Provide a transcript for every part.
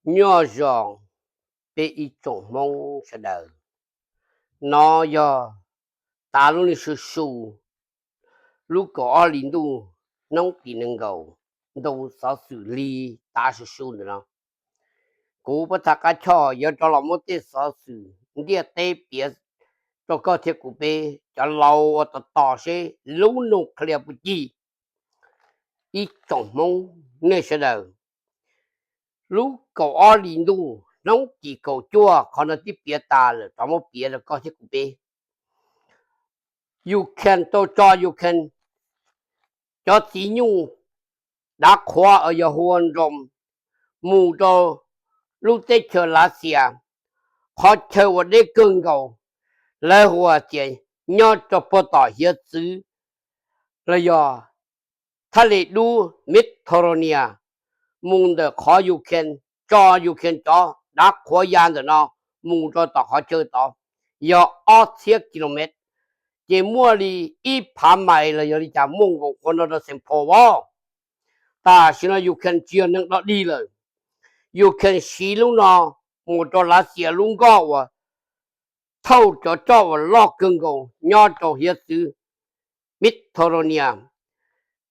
Nyob zoo peb ib tsoom Hmoob sawv daws, no yog tav lub neej su su, lub kaum ob hlis ntuj, hnub tim nees nkaum, ntu xov xwm li tav su su ntawm no. Kuv Paj Thaj Qab Choj yuav rov los muab tej xov xwm ntiaj teb piav rau koj thiab kuv peb cov laus ua tos tos seb lub nuclear puas ci. Ib tsoom Hmoob nej sawv daws, lub kaum ob hlis ntuj, hnub tim kaum cuaj, qhov no twb piav tas lawm, rov muab piav rau koj thiab kuv peb. Ukraine tau tso Ukraine cov txiv nyuj dav qhuav uas yog hu ua drone mus rau lub teb chaws Lav Xias, qhov chaw uas deb kawg nkaus, lawv hu tias nyob rau puag tom hiav txwv los yog thaj le dub Mediterranean, mus ntawm qhov Ukraine, tso Ukraine cov dav qhuav ya ntawm no mus rau tom qhov chaw tod yog ob txhiab kilomev, ces muaj li ib phav mais los yog li cas muaj nkaus qhuav nrog rau Saint Paul os. Tam sim no Ukraine tsis yog neeg dog dig lawm. Ukraine siv lub no mus rau Lav Xias lub nkoj uas thauj cov roj uas loj kawg nkaus nyob rau hiav txwv Mediterranean.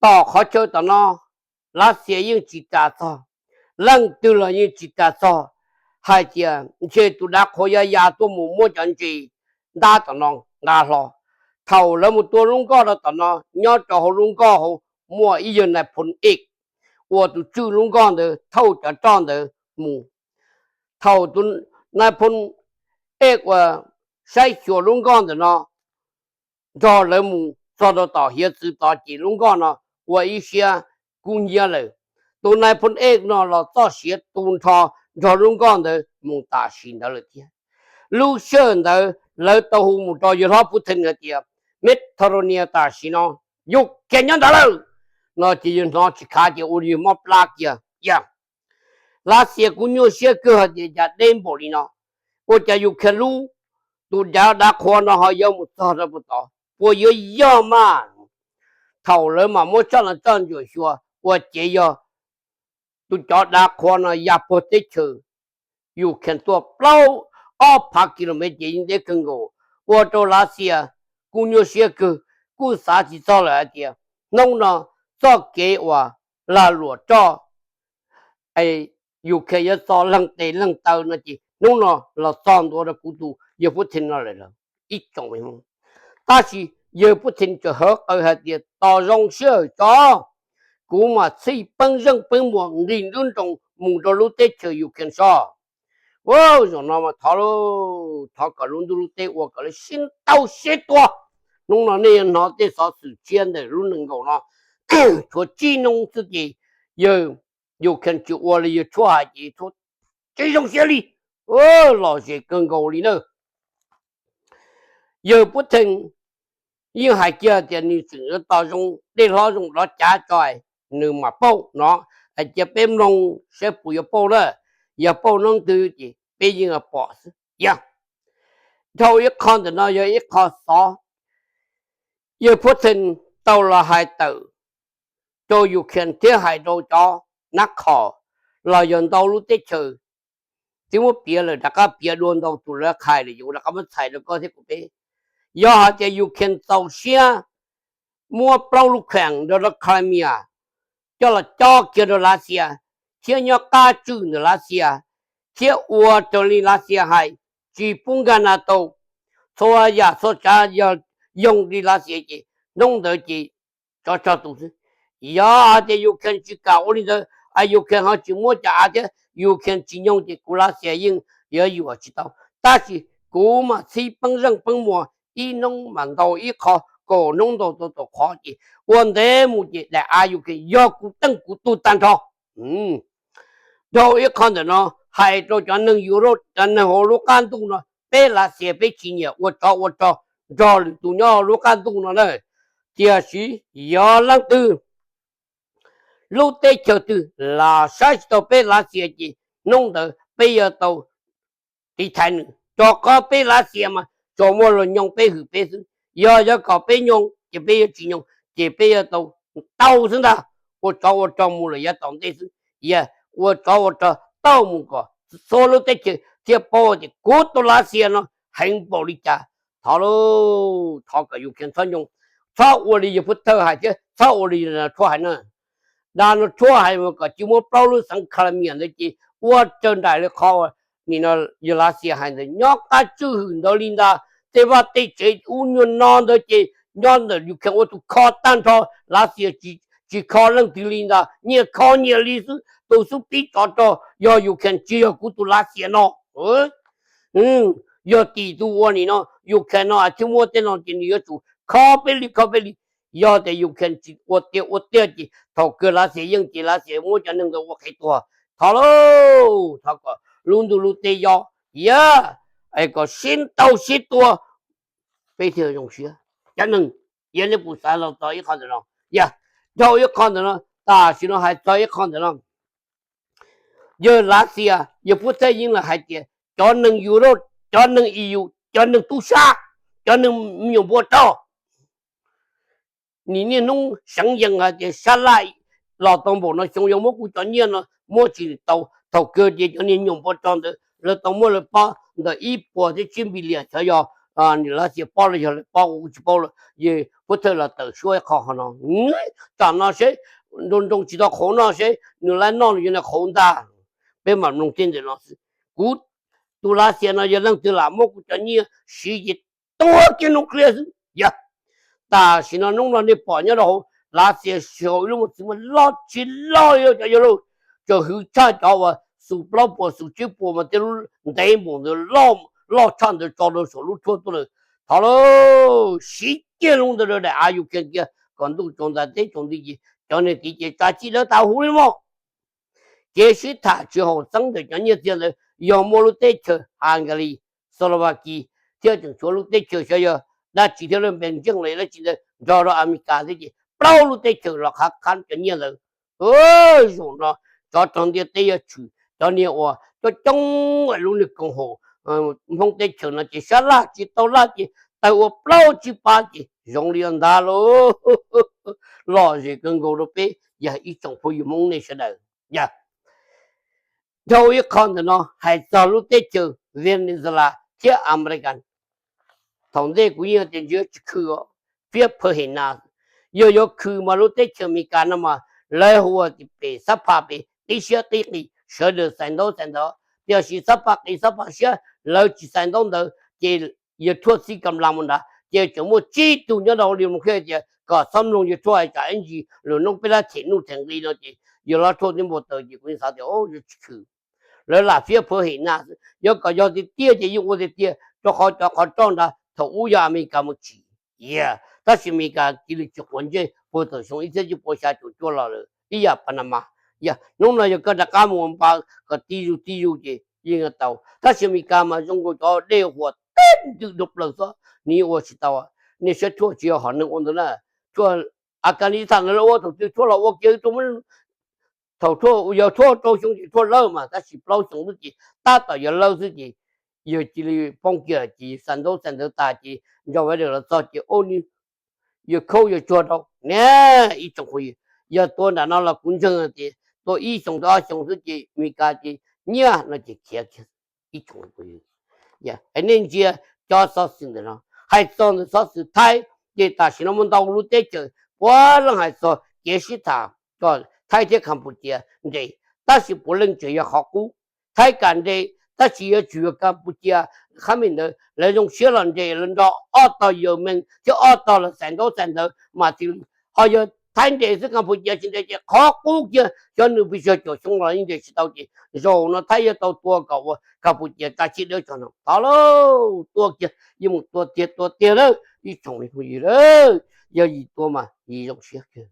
Tom qhov chaw tom no Lav Xias yeej tsis ras txog, leej twg los yeej tsis ras txog hais tias ntshe tus dav qhuav ya ya tuaj mus muab cov ntses ntab tom no nqa hlo. Thaum lawv mus tua lub nkoj rau tom no, nyob rau hauv lub nkoj hauv muaj ib yawg nais phoo ej ua tus tswj lub nkoj ntawd thauj cov roj ntawd mus. Thaum tus nais phoo ej uas saib xyuas lub nkoj ntawm no nrog lawv mus txog rau tom hiav txwv tod ces lub nkoj no ua ib siab kub hnyiab lawm. Tus nais phoo ej no los txoj siav tu nrho nrog lub nkoj ntawd mus tam sim ntawd lawm thiab. Lub sij hawm ntawd lawv tau hu mus rau yawg hlob Putin hais tias Mediterranean tam sim no Ukraine nyob ntawd lawm no ces yawg hnov tsis khav ces ua yawg mob plab kiag. Lav Xias kuj nyuaj siab kawg hais tias cas deb npaum li no, ua cas Ukraine lub tus dav dav qhuav no ho yuav mus txog rau puag tod, puas yuav yog mas. Thaum lawv mam muab tsob no tsob ntsuam xyuas ua ces yog tus cov dav qhuav no ya puag teb chaws Ukraine tuaj plaub ob phav kilomev ces yeej deb kawg nkaus, ua rau Lav Xias kuj nyuaj siab kawg, kuj xav tsis txog lawm hais tias hnub no txoj kev uas lag luam roj Ukraine yuav txo leeg tes leeg taw no ces hnub no los txog ntua rau kuv tus yawg Putin no lawm. Ib tsoom, tab sis yawg Putin tseem hawv qawv hais tias tos zoo sij hawm tso, kuv mam txhij peeb zeej peeb muas nqis nruab nroos mus rau lub teb chaws Ukraine so. Ua zaum no mas thov, thov kom lub ntuj lub teb ua kom lawv sib ntaus sib tua. Hnub no nej yuav hnov tej xov xwm tshiab ntawm lub nees nkaum no, tshuav tsib hnub xwb ces yawg Ukraine tsis ua li yawg Trump hais ces Trump tsis zoo siab li, lom zem kawg nkaus li na. Yawg Putin yeej hais kiag tias nws tseem yuav tos zoo dej hlob zoo dov cav tso nws mam pauj no, cia peb mloog saib puas yuav pauj na. Yog pauj hnub twg ces peb yeej pom xwb. Yog dhau ib qho ntawm no yog ib qho xov yawg Putin tau los hais tawm rau Ukraine thiab hais rau cov nab qhom los yog ntau lub teb chaws twb muab piav lawm rov qab piav dua ntau tus lawv qhais lawm yuav rov qab muab txhais rau koj thiab kuv peb. Yog hais tias Ukraine txaus siab muab plaub lub kheem nrog rau Crimea coj los cob kiag rau Lav Xias thiab nyob qab tswj ntawm Lav Xias thiab ua raws li Lav Xias hais, tsis pub nkag NATO, txhua yam txhua tsav yog yoog li Lav Xias ces hnub ntawd ces tsov tsog tus xwb. Yog hais tias Ukraine tsis kam ua li ntawd, Ukraine ho tsis muab cov av thiab Ukraine tsis nyoog ces kuv Lav Xias yeej yuav yuam tsis tau. Tab sis kuv mam txhij peeb zeej peeb muas ib hnub mam ntaus ib qho, kaum hnub ntaus tau tau qhov ces ua ntev mus ces daim av Ukraine yog kuv teej kuv tug tag nrho. Dhau ib qho ntawm no hais rau cov neeg Europe, cov neeg hauv lub qab ntuj no, peb Lav Xias peb tsis nyiam ua tsov ua rog nrog lwm tus nyob hauv lub qab ntuj no na. Tiam sis yog leej twg, lub teb chaws twg los saib tsis tau peb Lav Xias ces hnub ntawd peb yuav tau tiv thaiv nws. Rau qhov peb Lav Xias mas tsuas muaj luag nyoog peb hwm peb xwb. Yog yuav kom peb nyoog ces peb yuav tsis nyoog ces peb yuav tau ntaus xwb ntag. Ua tsov ua rog mus lawm yav tom ntej xwb, ua tsov ua rog tauj mus kom txhua lub teb chaws thiaj paub tias kuv tus Lav Xias no heev npaum li cas. Thov lauj, thov kom Ukraine txhob nyoo, txhob ua li yawg Phub Thawj hais thiab txhob ua li Donald Trump hais na. Donald Trump hais mas kom cia muab plaub lub xeev Crimea ntawd ces ua raws nraim li qhov nim no yawg Lav Xias hais ntawd, nyob qab tswj hwm ntawd li ntag. Tej vaj tej tsev ub nyuag no ntawd ces nyob ntawm Ukraine ua tus kho tag nrho, Lav Xias tsis kho leej twg li ntag, nyias kho nyias li xwb, tus xub pib tsov rog yog Ukraine, tsis yog kuv tus Lav Xias no. Yog tim tus ua nim no Ukraine no thiaj muaj tej no ces nws yuav tsum kho peb li kho peb li. Yog tias Ukraine tsis ua tiag ua tiag ces thaum kawg Lav Xias yeej ces Lav Xias muab cov neeg ntawd ua qhev tuag. Thov lauj, thov kom lub ntuj lub teb yob, yog kom sib ntaus sib tua, peb thiaj zoo siab. Cov neeg, yog nej puas xav los txog ib qho ntawm no, yog dhau ib qho ntawm no, tam sim no hais txog ib qho ntawm no. Yawg Lav Xias, yawg Phub Thawj yeej los hais tias cov neeg Europe, cov neeg E U, cov neeg tub sab, cov neeg me nyuam npua rog, nim niaj hnub seev yees hais tias sab laj los tau npaum no xyoo yuav muab kuv cov nyiaj no muab tsis tau. Thaum kawg ces cov niag me nyuam npua rog ntawd lawv tau muab lawv pob ntawm ib puas thiab tsib npis liam, xyov yog Lav Xias pob los yog lawv pob kuv tsis paub lawm. Yawg Phub Thawj los tawm suab ib qho qhov no, tsam no seb nroo nroo tsis tau qhauv noj seb nws lab noj los yuav nws qhauv ntag. Peb mam mloog tej ntawm no xwb. Kuv tus Lav Xias no yog leej twg lam muab kuv cov nyiaj siv ces tua kiag nuclear xwb. Yog tam sim no hnub no nej pom nyob rau hauv Lav Xias saum ib lub mos txwv mas loj tsis loj li cov yawg lauj, tseem hwv tshaj cov uas xus plaub puas xus tsib puas mas tej lub ntev npaum ntawd, loj tshaj ntawd tso rau saum lub tshuaj tuaj lawm. Thov lauj, siv kiag lub ntawd rau daim av Ukraine kiag kom ntuj tsaus ntais teb tsaus nti ces cov niag tid ces tsa tsis dawb tag huv li mog. Kev sib tham tsis haum xeeb ntawm cov nyiaj txiag ntawd yog muaj lub teb chaws Hungary, Slovakia thiab tseem tshuav lub teb chaws xyov yog dab tsi thiab lawm, Belgium los dab tsi ntawd nrog rau Amelikas thiab ces plaub lub teb chaws los qhab qhab cov nyiaj ntawd. Zaum no tsov rog ntiaj teb yuav tshwm, cov niag uas coob coob lub niag koom haum Hmoob teb chaws no ces sab laj tsis tau laj ces tawg ua plaub tsib pab ces zoo li ntag lauj. Lom zem kawg nkaus rau peb yog ib tsoom phooj ywg Hmoob nej sawv daws. Yog dhau ib qho ntawm no hais txog lub teb chaws Venezuela thiab Amelikas. Thaum ntej kuv yeej tias ntshe tsis khwv, fiab phaw hem na. Yog yuav khwv mas lub teb chaws Amelikas no mas lawv hu ua pem xab phaj pem qib siab qib qis sawv daws xais ntaub xais ntawv, tiam sis xab phaj qis xab phaj siab lawv tsis xais ntaub ntawv ces yawg Thuaj txib kam las mus nrad ces tseem muaj tsib tug nyob rau li mus qhia tias kom txhob mloog yawg Thuaj hais tsam ib ntsis lwm hnub peb lab them nuj them nqi no ces yawg Lav Thuaj twb npau taws ces kuv yeej xav tias yuav tsis khwv. Lawv lam fiab phaw hem na xwb, yog kom yog tiag tiag ces yeej ua tiag tiag, rau qhov cov qhov roj nrad thaum ub yog Amelikas mus tsim, tab sis Amelikas cia li tsis quav ntsej puag thaum xyoo ib txhiab cuaj pua xya caum cuaj los lawm ib yam Panama. Yog hnub no yog koj rov qab mus ua npa kom tib yug tib yug ces yeej yuav tau, tab sis Amelikas mas zoo nkaus cov dej huam teb ntws dua plaws xwb, nws ua tsis tau. Nej saib Thuaj tsis yog hom neeg ua ntawd na, Thuaj Afghanistan ntawd lawv ua thaum twg Thuaj los ua kiag rau, thaum Thuaj yog Thuaj rau xyoo ces Thuaj lawb mas, tab sis plaub xyoo xwb ces tab tom yog lawb xwb ces yawg cia li poob kiag ces xais ntaub xais ntawv tas ces Joe Biden los txog ces ua nws yawg khaub yawg tsuag rau na. Ib tsoom phooj ywg, yog tua nram no los kuv ntseeg tias tua ib xyoo rau ob xyoo xwb ces Amelikas ces nyiaj no ces khiav kiag. Ib tsoom phooj ywg, nej ntsia cov xov xwm ntawm no hais txog ntawm xov xwm Thaib ces tam sim no muaj ntau lub teb chaws puav leej hais txog kev sib tham kom Thaib thiab Campuchia nres, tab sis puav leej tseem yog qhov qub. Thaib kam nres tab sis yuav tsum yog Campuchia, qhab me ntawd lawv zoo siab los nres, lawv nrog ob tog Yemen thiab ob tog los xais ntaub xais ntawv mas thiaj li. Ho yog Thaib nres xwb Campuchia tsis nres ces qhov qub kiag xyov nws pes tsawg caum xyoo los yeej nres tsis tau ces zaum no Thaib yuav tau tua kom ua Campuchia tsa tsis dawb tso no. Thov lauj, tua kiag, yeej mus tua tiag tua tiag lawm ib tsoom phooj ywg. Yog yim tua mas yim zoo siab kawg.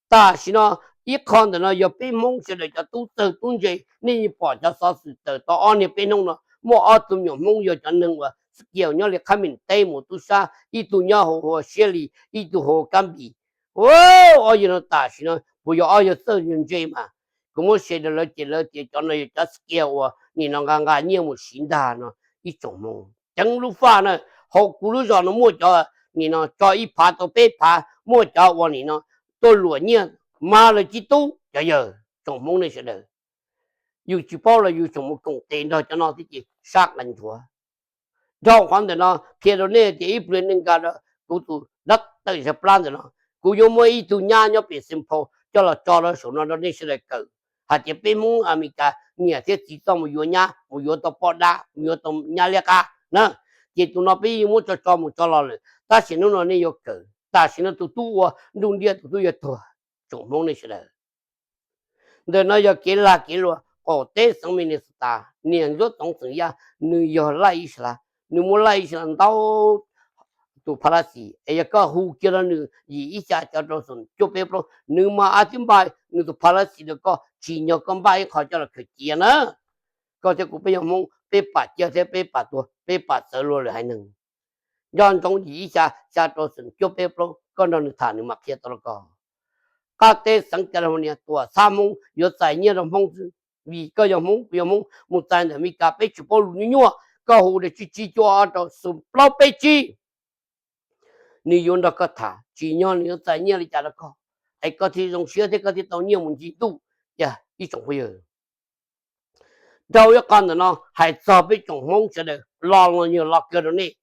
Tam sim no ib qho ntawm no yog peb Hmoob sawv daws cov tub txawg tub ntse, nej yeej pom cov xov xwm tawm tau ob niag peb hnub no muaj ob tug me nyuam Hmoob yog cov neeg uas skill nyob li qhab me teb mus tub sab, ib tug nyob hauv hu ua Siab Lis, ib tug hu ua Kab Npis. Ob yawg no tam sim no puas yog ob yawg txawj ntse mas? Kuv muab share rau lawv ces lawv tias cov no yog cov skill uas nim no nqa nqa nyiaj mus siv ntag no. Ib tsoom Hmoob ceev lub faj na, hauv kuv lub zos no muaj cov nim no tso ib phav tau peb phav, muaj cov uas nim no tuaj luam nyiaj mas lawv tsis tub. Cov yawg tsoom Hmoob nej sawv daws, Yus tsis paub los yus tseem mus koom tes nrog cov no thiab ces sab nqaij ntsuav. Dhau qhov ntawm no qhia rau nej tias ib pliag nej nkag rau kuv tus dab tawm zaj plab ntawm no, kuv yuav muab ib tug nyab nyob pem Xeev Phau coj los tso rau saum no rau nej sawv daws kawm, hais tias peb Hmoob Amelikas niam thiab txiv txoj mus yuav nyab, mus yuav tau poj dab, mus yuav tau nyab liab qab na. Ces tus no peb yeej muab tso tso mus tso los lawm, tab sis hnub no nej yuav kawm, tam sim no tus tub ua nruj nriaj tus tub yuav tuag, tsoom Hmoob nej sawv daws. Ntawm no yog kev lag kev luam qaum teb xeev Minnesota, niam ntsuab txoov xeem Yaj nws yog Laj Ib Sa Laj, nws muaj Laj Ib Sa Laj ntau tus phas las xis, es yog koj hu kiag rau nws yim ib xya xya rau xoom cuaj peb plaub, nws mas a twb npaj nws tus phas las xis rau koj, tsim nyog koj npaj ib qho coj los khaws cia na. Koj thiab kuv peb yog Hmoob, peb pam ciaj thiab peb pam tuag, peb pam txawv luag lwm haiv neeg. Nco ntsoov yim ib xya xya rau xoom cuaj peb plaub, koj nrog nws tham nws mam qhia tau rau koj. Qab teb xeev California tuam txhab Hmoob yuav txais nyiaj rau Hmoob xwb, vim koj yog Hmoob kuv yog Hmoob, mus txais ntawm Amelikas peb tsis paub lus nyuaj nyuaj, koj hu rau tsib tsib cuaj ob rau xoom plaub peb tsib, nws yuav nrog koj tham, tsim nyog nws yuav txais nyiaj li cas rau koj, es koj thiaj zoo siab thiab koj thiaj tau nyiaj mus ncig ntuj. Yog ib tsoom phooj ywg, dhau ib qho ntawm no hais txog peb tsoom Hmoob sawv daws los los yog los kawg rau nej.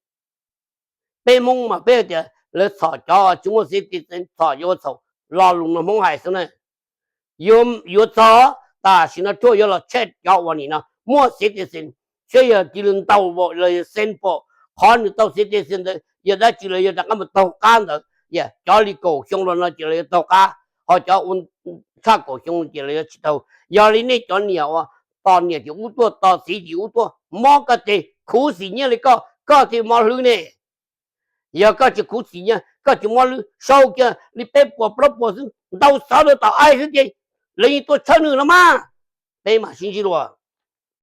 Peb Hmoob mas peb hais tias lawv txhom cov tsis muaj citizen, txhom yuav txhaum, lo lus no Hmoob hais xwb na. Yuav txog tam sim no Trump yuav los check cov uas nim no muaj citizen, seb yog cia li ntaus vote los yog send vote, qhov nws tau citizen ntawd yog dab tsi los yog rov qab mus taug qab ntawd, cov li kaum xyoo los no ces lawv yuav taug qab, ho cov ua tshaj kaum xyoo ces lawv yuav tsis taug. Yog li nej cov niam uas tos niam ces ub tuaj, tos txiv ces ub tuaj, mob koj tes khuv xim nyiaj li koj, koj thiaj mob hlwb ne. Yog koj tsis khuv xim nyiaj, koj tsis mob hlwb, sau kiag li peb puas plaub puas xwb, ntaus xov rau tom I C E xwb ces lawv yeej tuaj tshawb nws los mas. Peb mam sib ntsib dua.